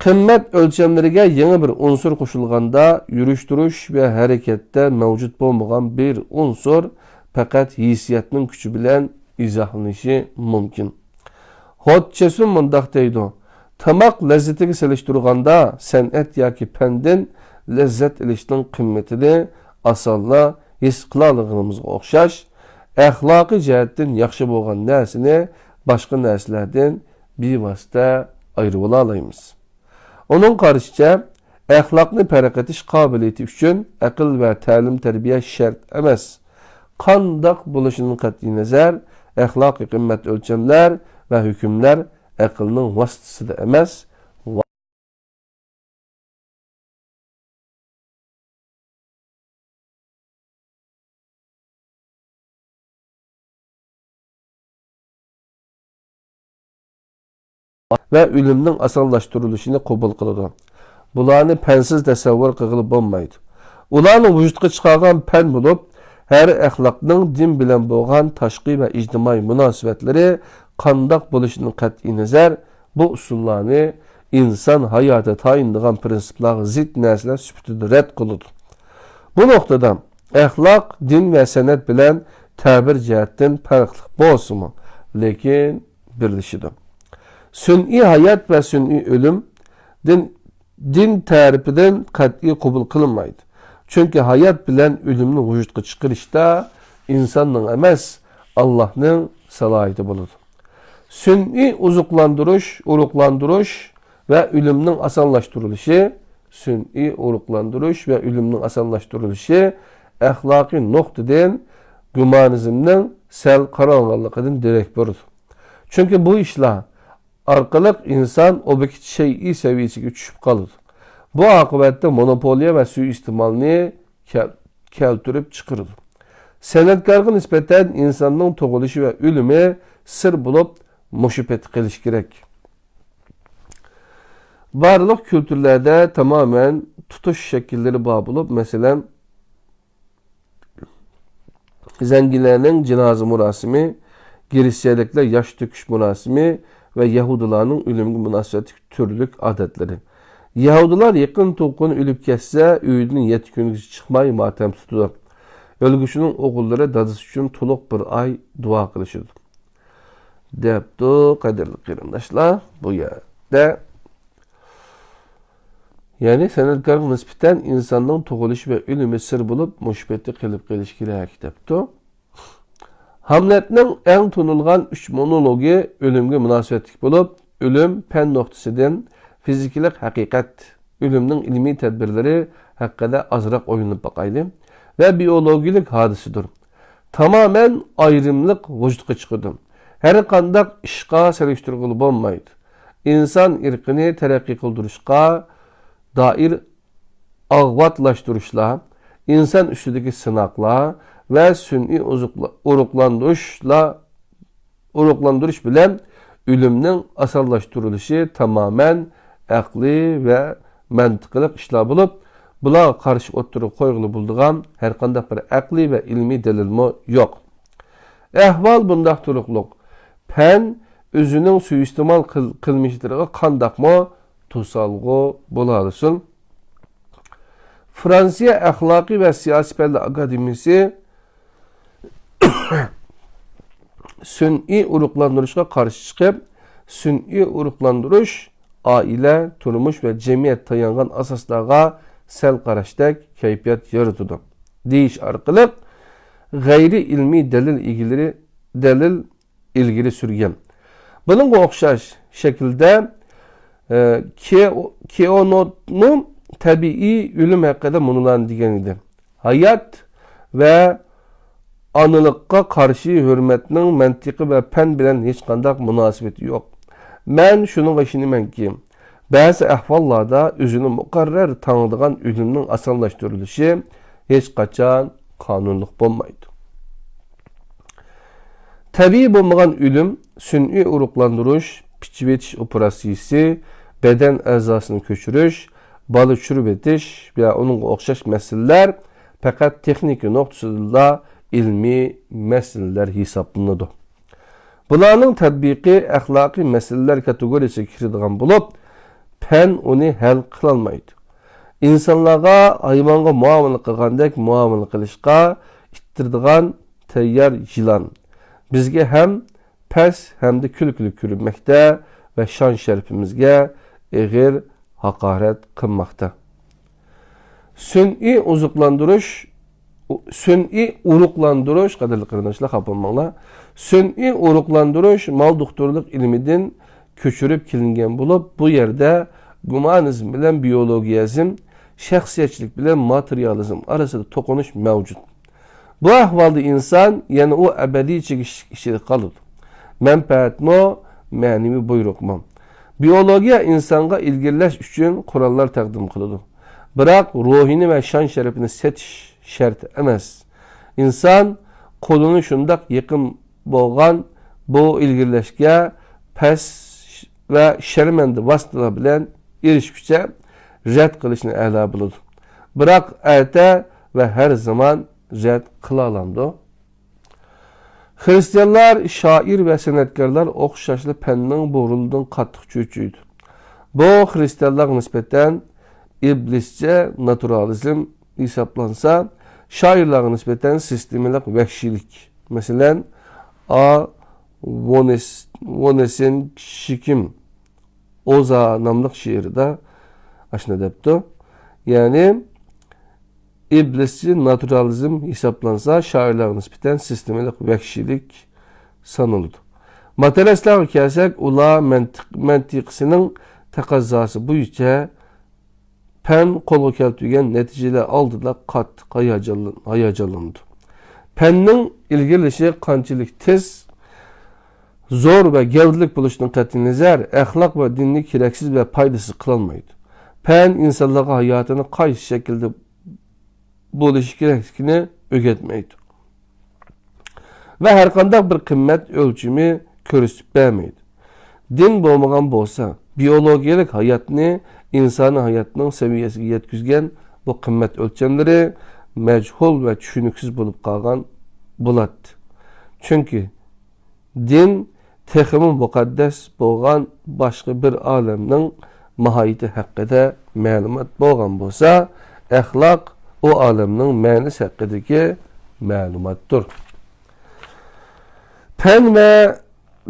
قىممەت ئۆلچەملىرىگە يېڭى بىر ئۇنسۇر قوشۇلغاندا، يۈرۈش-تۇرۇش ۋە ھەرىكەتتە مەۋجۇت بولمىغان بىر ئۇنسۇر پەقەت ھېسسىياتنىڭ كۈچى بىلەن ئىزاھلىنىشى مۇمكىن. ھوت چېسۇن مۇنداق دەيدۇ: «تاماق لەززىتىگە سېلىشتۇرغاندا، سەنئەت ياكى پەندىن لەززەت ئېلىشنىڭ قىممىتىنى ئاسانلا ھېس قىلالىغىنىمىزغا ئوخشاش، ئەخلاقىي جەھەتتىن ياخشى بولغان نەرسىنى باشقا نەرسىلەردىن بىۋاسىتە ئايرىۋالالايمىز.» ئۇنىڭ قارىشىچە، ئەخلاقنى پەرق ئېتىش قابىلىيىتى ئۈچۈن ئەقىل ۋە تەلىم-تەربىيە شەرت ئەمەس. قانداق بولۇشىدىن قەتئىينەزەر، ئەخلاقىي قىممەت ئۆلچەملەر ۋە ھۆكۈملەر ئەقىلنىڭ ۋاسىتىسىدە ئەمەس، ۋە ئۆلۈمنىڭ ئاسانلاشتۇرۇلۇشىنى قوبۇل قىلىدۇ. بۇلارنى پەنسىز تەسەۋۋۇر قىلغىلى بولمايدۇ. ئۇلارنى ۋۇجۇدقا چىقارغان پەن بولۇپ، ھەر ئەخلاقنىڭ دىن بىلەن بولغان تاشقى ۋە ئىجتىمائىي مۇناسىۋەتلىرى قانداق بولۇشىدىن قەتئىينەزەر، بۇ ئۇسۇللارنى ئىنسان ھاياتى تايىنىدىغان پىرىنسىپلارغا زىت نەرسىلەر سۈپىتىدە رەت قىلىدۇ. بۇ نۇقتىدا ئەخلاق دىن ۋە سەنئەت بىلەن تەبىر جەھەتتىن پەرقلىق بولسىمۇ، لېكىن بىرلىشىدۇ. سۈنئىي ھايات ۋە سۈنئىي ئۆلۈم دىن، دىن تەرىپىدىن قەتئىي قوبۇل قىلىنمايدۇ. چۈنكى ھايات بىلەن ئۆلۈمنى ۋۇجۇدقا چىقىرىشتا ئىنساننىڭ ئەمەس، ئاللاھنىڭ سالاھىيىتى بولىدۇ. سۈنئىي ئوزۇقلاندۇرۇش، ئۇرۇقلاندۇرۇش ۋە ئۆلۈمنىڭ ئاسانلاشتۇرۇلۇشى، سۈنئىي ئۇرۇقلاندۇرۇش ۋە ئۆلۈمنىڭ ئاسانلاشتۇرۇلۇشى ئەخلاقىي نۇقتىدىن گۇمانىزمنىڭ سەل قاراڭغۇلۇقىدىن دېرەك بېرىدۇ. چۈنكى بۇ ئىشلار ئارقىلىق ئىنسان ئوبيېكت شەيئى سەۋىيەسىگە چۈشۈپ قالىدۇ. بۇ ئاقىۋەتتە مونوپولىيە ۋە سۇيىئىستېمالنى كەل-، كەلتۈرۈپ چىقىرىدۇ. سەنئەتكارغا نىسبەتەن ئىنساننىڭ تۇغۇلۇشى ۋە ئۆلۈمى سىر بولۇپ، مۇشۇ پېتى قېلىشى كېرەك. بارلىق كۈلتۈرلەردە تامامەن تۇتۇش شەكىللىرى بار بولۇپ، مەسىلەن، زەڭگىلەرنىڭ جىنازا مۇراسىمى، گرېتسىيەلىكلەر ياش تۆكۈش مۇراسىمى ۋە يەھۇدىيلارنىڭ ئۆلۈمگە مۇناسىۋەتلىك تۈرلۈك ئادەتلىرى. يەھۇدىيلار يېقىن تۇغقىنى ئۆلۈپ كەتسە، ئۆيىدىن يەتتە كۈنگىچە چىقماي ماتەم تۇتىدۇ. ئۆلگۈچىنىڭ ئوغۇللىرى دادىسى ئۈچۈن تولۇق بىر ئاي دۇئا قىلىشىدۇ. دەپتۇ، قەدىرلىك قېرىنداشلار، بۇ يەردە، يەنى سەنئەتكارغا نىسبەتەن ئىنساننىڭ تۇغۇلۇشى ۋە ئۆلۈمى سىر بولۇپ، مۇشۇ پېتى قىلىپ قېلىش كېرەك، دەپتۇ. ھاملېتنىڭ ئەڭ تونۇلغان ئۈچ مونولوگى ئۆلۈمگە مۇناسىۋەتلىك بولۇپ، ئۆلۈم پەن نۇقتىسىدىن فىزىكىلىق ھەقىقەت، ئۆلۈمنىڭ ئىلمىي تەدبىرلىرى ھەققىدە ئازراق ئويلىنىپ باقايلى، ۋە بىئولوگىيىلىك ھادىسىدۇر. تامامەن ئايرىملىق ۋۇجۇدقا چىقىدۇ. ھەر قانداق ئىشقا سېلىشتۇرغىلى بولمايدۇ. ئىنسان ئىرقىنى تەرەققىي قىلدۇرۇشقا دائىر ئاۋاتلاشتۇرۇشلار، ئىنسان ئۈستىدىكى سىناقلار ۋە سۈنئىي ئوزۇقلا-، ئۇرۇقلاندۇرۇشلار، ئۇرۇقلاندۇرۇش بىلەن ئۆلۈمنىڭ ئاسانلاشتۇرۇلۇشى تامامەن ئەقلىي ۋە مەنتىقىلىق ئىشلار بولۇپ، بۇلارغا قارشى ئوتتۇرىغا قويغىلى بولىدىغان ھەرقانداق بىر ئەقلىي ۋە ئىلمىي دەلىلمۇ يوق. ئەھۋال بۇنداق تۇرۇقلۇق، پەن ئۆزىنىڭ سۇيىئىستېمال قىل-، قىلمىشلىرىغا قانداقمۇ توسالغۇ بولالىسۇن؟ فرانسىيە ئەخلاقىي ۋە سىياسىي پەنلەر ئاكادېمىيىسى سۈنئىي ئۇرۇقلاندۇرۇشقا قارشى چىقىپ، سۈنئىي ئۇرۇقلاندۇرۇش ئائىلە، تۇرمۇش ۋە جەمئىيەت تايانغان ئاساسلارغا سەل قاراشتەك كەيپىيات يارىتىدۇ، دېيىش ئارقىلىق غەيرىي ئىلمىي دەلىل ئىگىلىرى، دەلىل ئىلگىرى سۈرگەن. بۇنىڭغا ئوخشاش شەكىلدە، ئە، كېئو-، كېئونوتنو تەبىئىي ئۆلۈم ھەققىدە مۇنۇلارنى دېگەن ئىدى: ھايات ۋە ئانىلىققا قارشى ھۆرمەتنىڭ مەنتىقى ۋە پەن بىلەن ھېچقانداق مۇناسىۋىتى يوق. مەن شۇنىڭغا ئىشىنىمەنكى، بەزى ئەھۋاللاردا ئۆزىنى مۇقەررەر تاڭىدىغان ئۆلۈمنىڭ ئاسانلاشتۇرۇلۇشى ھېچقاچان قانۇنلۇق بولمايدۇ. تەبىئىي بولمىغان ئۆلۈم، سۈنئىي ئۇرۇقلاندۇرۇش، پىچىۋېتىش ئوپېراتسىيىسى، بەدەن ئەزاسىنى كۆچۈرۈش، بالا چۈشۈرۈۋېتىش ۋە ئۇنىڭغا ئوخشاش مەسىلىلەر پەقەت تېخنىكا نۇقتىسىدىنلا ئىلمىي مەسىلىلەر ھېسابلىنىدۇ. بۇلارنىڭ تەتبىقى ئەخلاقىي مەسىلىلەر كاتېگورىيىسىگە كىرىدىغان بولۇپ، پەن ئۇنى ھەل قىلالمايدۇ. ئىنسانلارغا ھايۋانغا مۇئامىلە قىلغاندەك مۇئامىلە قىلىشقا ئىتتىرىدىغان تەييار يىلان بىزگە ھەم پەس ھەمدە كۈلكىلىك كۆرۈنمەكتە ۋە شان-شەرىپىمىزگە ئېغىر ھاقارەت قىلماقتا. سۈنئىي ئوزۇقلاندۇرۇش، سۈنئىي ئۇرۇقلاندۇرۇش، قەدىرلىك قېرىنداشلار، خاپا بولماڭلار. سۈنئىي ئۇرۇقلاندۇرۇش مال دوختۇرلۇق ئىلمىدىن كۆچۈرۈپ كېلىنگەن بولۇپ، بۇ يەردە گۇمانىزم بىلەن بىئولوگىيەزم، شەخسىيەتچىلىك بىلەن ماتېرىيالىزم ئارىسىدا توقۇنۇش مەۋجۇت. بۇ ئەھۋالدا ئىنسان يەنە ئۇ ئەبەدىي چېكىشلىك ئىچىدە قالىدۇ. مەنپەئەتمۇ، مەنىۋى بۇيرۇقمۇ؟ بىئولوگىيە ئىنسانغا ئىلگىرىلەش ئۈچۈن قوراللار تەقدىم قىلىدۇ. بىراق روھىنى ۋە شان-شەرىپىنى سېتىش شەرت ئەمەس. ئىنسان قولىنى شۇنداق يېقىن بولغان بۇ ئىلگىرىلەشكە پەس ۋە شەرمەندە ۋاسىتىلەر بىلەن ئېرىشكۈچە رەت قىلىشنى ئەلا بىلىدۇ. بىراق ئەتە ۋە ھەر زامان رەت قىلالامدۇ؟ خىرىستىيانلار، شائىر ۋە سەنئەتكارلار ئوخشاشلا پەننىڭ بۇ رولىدىن قاتتىق چۆچۈيدۇ. بۇ خىرىستىيانلارغا نىسبەتەن ئىبلىسچە ناتۇرالىزم ھېسابلانسا، شائىرلارغا نىسبەتەن سىستېمىلىق ۋەھشىيلىك. مەسىلەن، ئا ۋونېس-، ۋونېسېنشىكىم ئوزا ناملىق شېئىرىدا ئاشۇنداق دەپتۇ. يەنى، ئىبلىسچى ناتۇرالىزم ھېسابلانسا، شائىرلارغا نىسبەتەن سىستېمىلىق ۋەھشىيلىك سانىلىدۇ. ماتېرىيالىستلارغا كەلسەك، ئۇلار مەنتىق-، مەنتىقىسىنىڭ تەقەززاسى بويىچە پەن قولغا كەلتۈرگەن نەتىجىلەر ئالدىدا قاتتىق ھاياجانلىن-، ھاياجانلىنىدۇ. پەننىڭ ئىلگىرىلىشى قانچىلىك تېز، زور ۋە گەۋدىلىك بولۇشىدىن قەتئىينەزەر، ئەخلاق ۋە دىننى كېرەكسىز ۋە پايدىسىز قىلالمايدۇ. پەن ئىنسانلارغا ھاياتىنى قايسى شەكىلدە بولۇشى كېرەكلىكىنى ئۆگەتمەيدۇ ۋە ھەرقانداق بىر قىممەت ئۆلچىمى كۆرسىتىپ بەرمەيدۇ. دىن بولمىغان بولسا، بىيولوگىيەلىك ھاياتنى ئىنسانىي ھاياتنىڭ سەۋىيەسىگە يەتكۈزگەن بۇ قىممەت ئۆلچەملىرى مەجھۇل ۋە چۈشىنىكسىز بولۇپ قالغان بولاتتى. چۈنكى دىن تېخىمۇ مۇقەددەس بولغان باشقا بىر ئالەمنىڭ ماھىيىتى ھەققىدە مەلۇمات بولغان بولسا، ئەخلاق ئۇ ئالەمنىڭ مەنىسى ھەققىدىكى مەلۇماتتۇر. پەن ۋە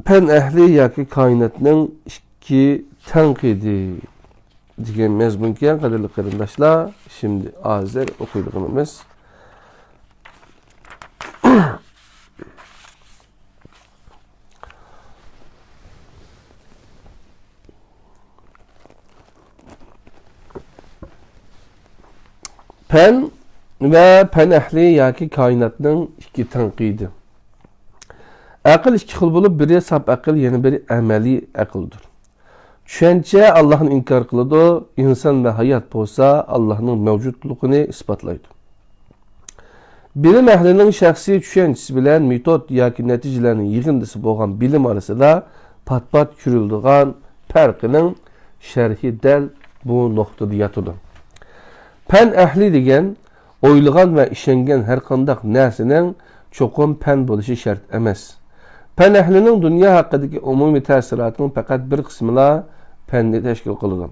پەن ئەھلى ياكى كائىناتنىڭ ئىككى تەنقىدى دېگەن مەزمۇنكەن، قەدىرلىك قېرىنداشلار. شىمدى ھازىر ئوقۇيدىغىنىمىز. پەن ۋە پەن ئەھلى ياكى كائىناتنىڭ ئىككى تەنقىدى. ئەقىل ئىككى خىل بولۇپ، بىرى ساپ ئەقىل، يەنە بىرى ئەمەلىي ئەقىلدۇر. چۈشەنچە ئاللاھنى ئىنكار قىلىدۇ، ئىنسان ۋە ھايات بولسا ئاللاھنىڭ مەۋجۇتلۇقىنى ئىسپاتلايدۇ. بىلىم ئەھلىنىڭ شەخسىي چۈشەنچىسى بىلەن مېتود ياكى نەتىجىلەرنىڭ يىغىندىسى بولغان بىلىم ئارىسىدا پات-پات كۆرۈلىدىغان پەرقنىڭ شەرھى دەل بۇ نۇقتىدا ياتىدۇ. پەن ئەھلى دېگەن ئويلىغان ۋە ئىشەنگەن ھەرقانداق نەرسىنىڭ چوقۇم پەن بولۇشى شەرت ئەمەس. پەن ئەھلىنىڭ دۇنيا ھەققىدىكى ئومۇمىي تەسىراتىنىڭ پەقەت بىر قىسمىلا پەننى تەشكىل قىلىدۇ.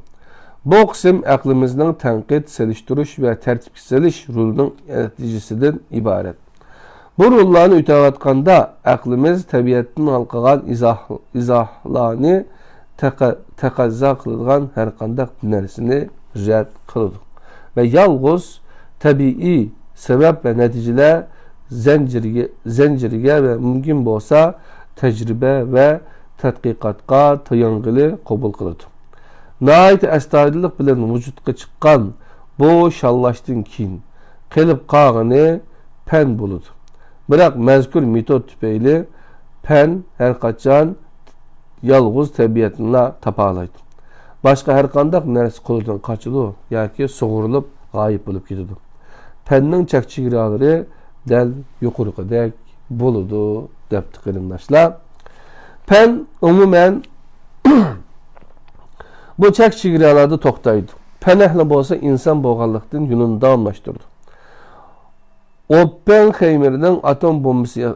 بۇ قىسىم ئەقلىمىزنىڭ تەنقىد، سېلىشتۇرۇش ۋە تەرتىپكە سېلىش رولىنىڭ نەتىجىسىدىن ئىبارەت. بۇ روللارنى ئۆتەۋاتقاندا، ئەقلىمىز تەبىئەتتىن ھالقىغان ئىزاھ-، ئىزاھلارنى تەقە-، تەقەززا قىلىدىغان ھەرقانداق نەرسىنى رەت قىلىدۇ ۋە يالغۇز تەبىئىي سەۋەب ۋە نەتىجىلەر زەنجىرىگە، زەنجىرىگە ۋە مۇمكىن بولسا تەجرىبە ۋە تەتقىقاتقا تايانغىلى قوبۇل قىلىدۇ. ناھايىتى ئەستايىدىللىق بىلەن ۋۇجۇدقا چىققان بۇ شاللاشتىن كېيىن قېلىپ قالغىنى پەن بولىدۇ. بىراق مەزكۇر مېتود تۈپەيلى پەن ھەرقاچان يالغۇز تەبىئەتنىلا تاپالايدۇ. باشقا ھەرقانداق نەرسە قولىدىن قاچىدۇ ياكى سۇغۇرۇلۇپ غايىب بولۇپ كېتىدۇ. پەننىڭ چەك-چېگرالىرى دەل يۇقىرىقىدەك بولىدۇ، دەپتۇ قېرىنداشلار. پەن ئومۇمەن بۇ چەك-چېگرالاردا توختايدۇ. پەن ئەھلى بولسا ئىنسان بولغانلىقتىن يولىنى داۋاملاشتۇرىدۇ. ئوپپېنخېيمېرنىڭ ئاتوم بومبىسى،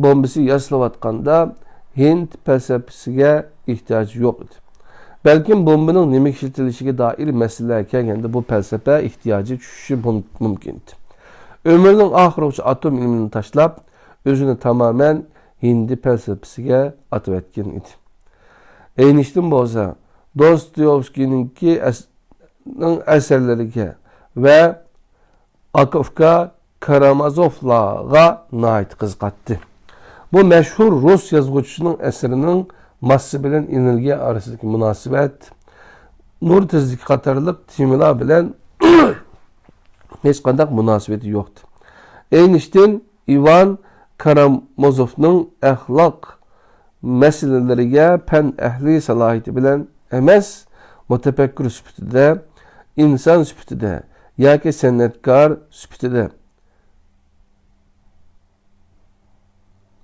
بومبىسى ياسىلىۋاتقاندا ھىند پەلسەپىسىگە ئېھتىياجى يوق ئىدى. بەلكىم بومبىنىڭ نېمىگە ئىشلىتىلىشىگە دائىر مەسىلىلەر كەلگەندە بۇ پەلسەپە ئېھتىياجى چۈشۈشى مۇم-، مۇمكىن ئىدى. ئۆمرىنىڭ ئاخىرىغىچە ئاتوم ئىلمىنى تاشلاپ، ئۆزىنى تامامەن ھىندى پەلسەپىسىگە ئاتىۋەتكەن ئىدى. ئەينىشتىن بولسا دوستويېۋسكىينىڭكى ئەس-، نىڭ ئەسەرلىرىگە ۋە ئاكا-ئۇكا كارامازوفلارغا ناھايىتى قىزىقاتتى. بۇ مەشھۇر رۇس يازغۇچىسىنىڭ ئەسىرىنىڭ ماسسا بىلەن ئېنېرگىيە ئارىسىدىكى مۇناسىۋەت، نۇر تېزلىكى قاتارلىق تېمىلار بىلەن ھېچقانداق مۇناسىۋىتى يوقتى. ئەينىشتىن ئىۋان كارامازوفنىڭ ئەخلاق مەسىلىلىرىگە پەن ئەھلى سالاھىيىتى بىلەن ئەمەس، مۇتەپەككۇر سۈپىتىدە، ئىنسان سۈپىتىدە ياكى سەنئەتكار سۈپىتىدە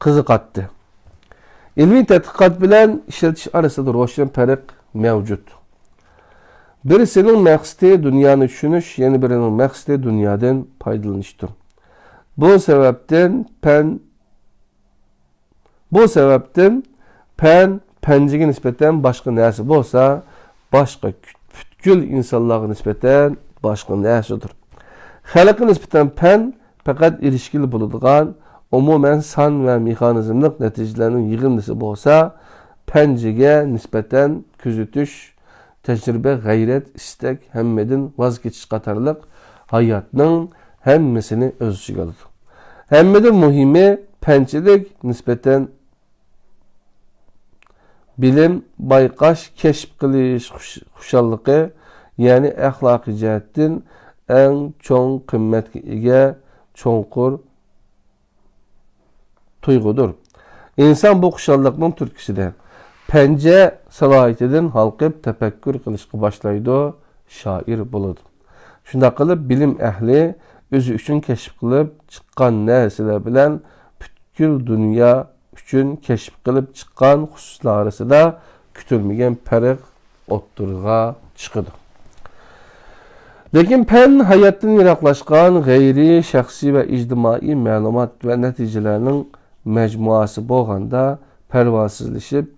قىزىقاتتى. ئىلمىي تەتقىقات بىلەن ئىشلىتىش ئارىسىدا روشەن پەرق مەۋجۇت. بىرسىنىڭ مەقسىتى دۇنيانى چۈشىنىش، يەنە بىرىنىڭ مەقسىتى دۇنيادىن پايدىلىنىشتۇر. بۇ سەۋەبتىن پەن بۇ سەۋەبتىن پەن پەنجىگە نىسبەتەن باشقا نەرسە بولسا، باشقا پۈتكۈل ئىنسانلارغا نىسبەتەن باشقا نەرسىدۇر. خەلققە نىسبەتەن پەن پەقەت ئېرىشكىلى بولىدىغان، ئومۇمەن سان ۋە مېخانىزملىق نەتىجىلەرنىڭ يىغىندىسى بولسا، پەنجىگە نىسبەتەن كۆزىتىش، تەجرىبە، غەيرەت، ئىستەك، ھەممىدىن ۋاز كېچىش قاتارلىق ھاياتنىڭ ھەممىسىنى ئۆز ئىچىگە ئالىدۇ. ھەممىدىن مۇھىمى، پەنچىلىك نىسبەتەن بىلىم، بايقاش، كەشىپ قىلىش خۇش-، خۇشاللىقى، يەنى ئەخلاقىي جەھەتتىن ئەڭ چوڭ قىممەتكە ئىگە چوڭقۇر تۇيغۇدۇر. ئىنسان بۇ خۇشاللىقنىڭ تۈرتكىسىدە پەنجە سالاھىيىتىدىن ھالقىپ تەپەككۇر قىلىشقا باشلايدۇ، شائىر بولىدۇ. شۇنداق قىلىپ، بىلىم ئەھلى ئۆزى ئۈچۈن كەشىپ قىلىپ چىققان نەرسىلەر بىلەن پۈتكۈل دۇنيا ئۈچۈن كەشىپ قىلىپ چىققان خۇسۇسلار ئارىسىدا كۈتۈلمىگەن پەرق ئوتتۇرىغا چىقىدۇ. لېكىن پەن ھاياتتىن يىراقلاشقان غەيرىي شەخسىي ۋە ئىجتىمائىي مەلۇمات ۋە نەتىجىلەرنىڭ مەجمۇئاسى بولغاندا پەرۋاسىزلىشىپ،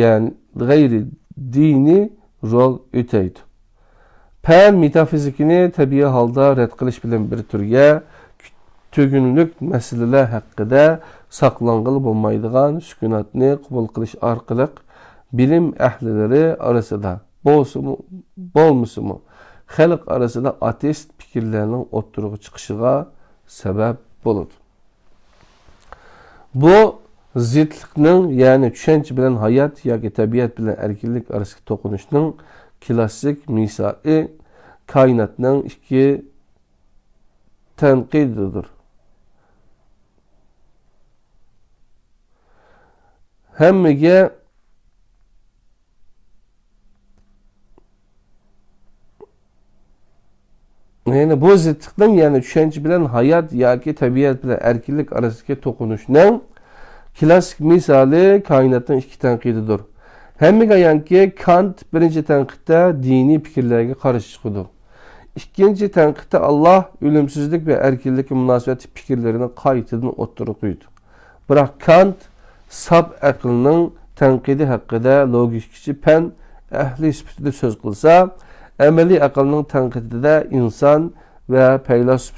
يەنى غەيرىي دىنىي رول ئۆتەيدۇ. پەن مېتافىزىكىنى تەبىئىي ھالدا رەت قىلىش بىلەن بىر تۈرگە، تۈگۈنلۈك مەسىلىلەر ھەققىدە ساقلانغىلى بولمايدىغان سۈكۈناتنى قوبۇل قىلىش ئارقىلىق، بىلىم ئەھلىلىرى ئارىسىدا بولسىمۇ، بولمىسىمۇ، خەلق ئارىسىدا ئاتېئىست پىكىرلەرنىڭ ئوتتۇرىغا چىقىشىغا سەۋەب بولىدۇ. بۇ زىتلىقنىڭ، يەنى چۈشەنچە بىلەن ھايات ياكى تەبىئەت بىلەن ئەركىنلىك ئارىسىدىكى توقۇنۇشنىڭ كىلاسسىك مىسالى كائىناتنىڭ ئىككى تەنقىدىدۇر. ھەممىگە يەنى بۇ زىتلىقنىڭ، يەنى چۈشەنچە بىلەن ھايات ياكى تەبىئەت بىلەن ئەركىنلىك ئارىسىدىكى توقۇنۇشنىڭ كىلاسسىك مىسالى كائىناتنىڭ ئىككى تەنقىدىدۇر. ھەممىگە ئايانكى، كانت بىرىنچى تەنقىدتە دىنىي پىكىرلەرگە قارشى چىقىدۇ. ئىككىنچى تەنقىدتە ئاللاھ، ئۆلۈمسىزلىك ۋە ئەركىنلىككە مۇناسىۋەتلىك پىكىرلىرىنى قايتىدىن ئوتتۇرىغا قويىدۇ. بىراق كانت ساپ ئەقىلنىڭ تەنقىدى ھەققىدە لوگىكىچى پەن ئەھلى سۈپىتىدە سۆز قىلسا، ئەمەلىي ئەقىلنىڭ تەنقىدىدە ئىنسان ۋە پەيلاسوپ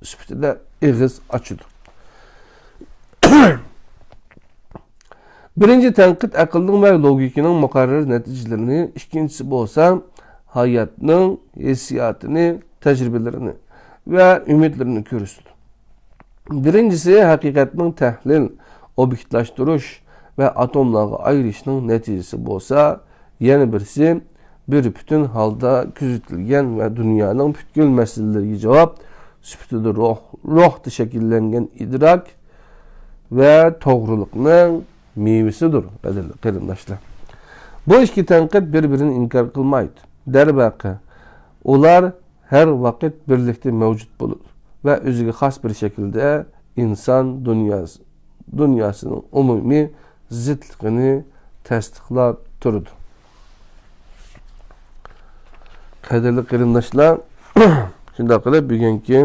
سۈپىتىدە ئېغىز ئاچىدۇ. بىرىنچى تەنقىد ئەقىلنىڭ ۋە لوگىكىنىڭ مۇقەررەر نەتىجىلىرىنى، ئىككىنچىسى بولسا ھاياتنىڭ ھېسسىياتىنى، تەجرىبىلىرىنى ۋە ئۈمىدلىرىنى كۆرسىتىدۇ. بىرىنچىسى ھەقىقەتنىڭ تەھلىل، ئوبيېكتلاشتۇرۇش ۋە ئاتوملارغا ئايرىشنىڭ نەتىجىسى بولسا، يەنە بىرسى بىر پۈتۈن ھالدا كۆزىتىلگەن ۋە دۇنيانىڭ پۈتكۈل مەسىلىلىرىگە جاۋاب سۈپىتىدە روھ، روھتا شەكىللەنگەن ئىدراك ۋە توغرىلىقنىڭ مېۋىسىدۇر، ئەزىز قېرىنداشلار. بۇ ئىككى تەنقىد بىر-بىرىنى ئىنكار قىلمايدۇ. دەرۋەقە، ئۇلار ھەر ۋاقىت بىرلىكتە مەۋجۇت بولىدۇ ۋە ئۆزىگە خاس بىر شەكىلدە ئىنسان دۇنياسى، دۇنياسىنىڭ ئومۇمىي زىتلىقىنى تەستىقلاپ تۇرىدۇ. قەدىرلىك قېرىنداشلار، شۇنداق قىلىپ بۈگۈنكى،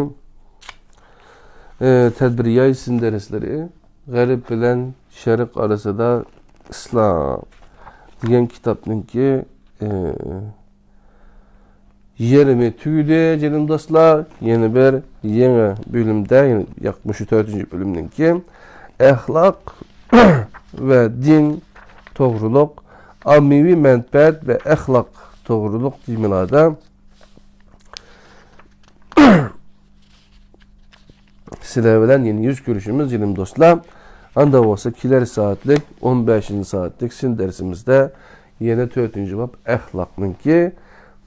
ئى، تەدبىر يايسىن دەرسلىرى غەرب بىلەن شەرق ئارىسىدا ئىسلام دېگەن كىتابنىڭكى، ئى، يېرىمى تۈگىدى، جېنىم دوستلار. يەنە بىر يېڭى بۆلۈمدە، يەنى ياق، مۇشۇ تۆتىنچى بۆلۈمنىڭكى ئەخلاق ۋە دىن توغرۇلۇق، ئاممىۋى مەنپەئەت ۋە ئەخلاق توغرۇلۇق تېمىلاردا سىلەر بىلەن يەنە يۈز كۆرۈشىمىز، جېنىم دوستلار. ئاندا بولسا كېلەر سائەتلىك، ئون بەشىنچى سائەتلىك سىن دەرسىمىزدە يەنە تۆتىنچى باب ئەخلاقنىڭكى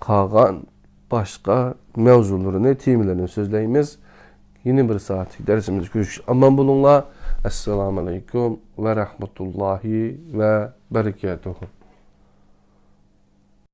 قالغان باشقا مەۋزۇلىرىنى، تېمىلىرىنى سۆزلەيمىز. يەنە بىر سائەتلىك دەرسىمىزدە كۆرۈشكىچە ئامان بولۇڭلار. ئەسسالامۇ ئەلەيكۇم ۋە رەھمەتۇللاھى ۋە بەرىكاتۇھۇ.